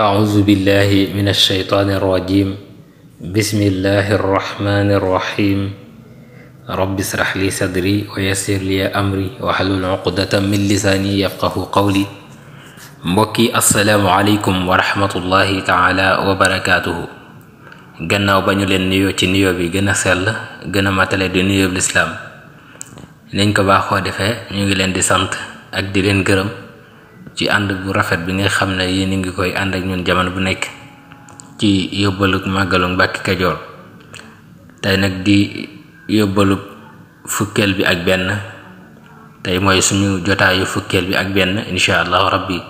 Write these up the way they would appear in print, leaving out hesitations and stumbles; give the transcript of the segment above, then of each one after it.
أعوذ بالله من الشيطان الرجيم بسم الله الرحمن الرحيم رب اشرح لي صدري ويسر لي أمري واحلل عقدة من لساني يفقه قولي mbokki asalaamaaleykum wa rahmatullahi taala wa barakaatuhu gannaaw ba ñu leen nuyoo ci nuyoo bi gën a sell gën a matale di nuyoo bi lislaam niñ ko baaxoo defee ñu ngi leen di sant ak di leen gërëm ci ànd bu rafet bi nga xam ne yéen ngi koy ànd ak ñun jamono bu nekk ci yóbbalug màggalu Mbàkke Kajoor tey nag di yóbbalug fukkeel bi ak benn tey mooy suñu jotaayu fukkeel bi ak benn insha allahu rabbi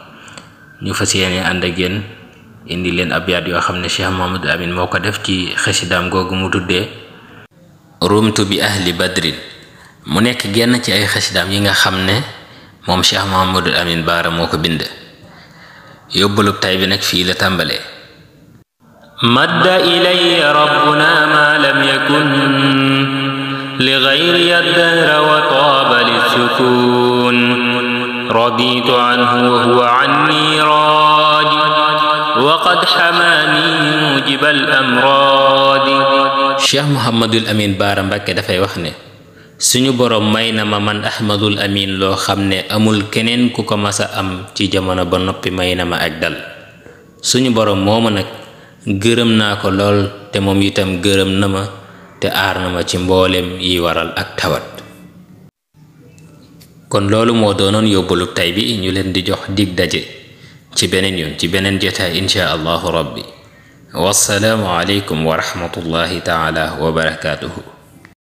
ñu fas yéene ànd ak yéen indi leen abyaat yoo xam ne Cheikh Mouhamadul Amin moo ko def ci xasidaam googu mu tuddee rumtu bi ahli badrin mu nekk genn ci ay xasidaam yi nga xam ne moom Cheikh Mouhamadul Amin Baara moo ko bind yóbbalub tay bi nag fii la tàmbalee madda ilayya rabbuna ma lam yakun li ghayri ad-dahr wa taaba lis-sukun raditu anhu wa huwa anni raadi wa qad hamani mujib al-amradi Cheikh Mouhamadul Amin Baara Mbàkke dafay wax ne suñu boroom may na ma man Ahmadul Amin loo xam ne amul keneen ku ko masa am ci jamono ba noppi may na ma ak dal suñu boroom moomu nag gërëm naa ko lool te moom itam gërëm na ma te aar na ma ci mboolem yi waral ak tawat kon loolu moo doonoon yóbbalu tay bi ñu leen di jox dig daje ci beneen yoon ci beneen jotaay insha allahu rabbi wassalaamu aleykum wa rahmatullahi taala wa barakaatuhu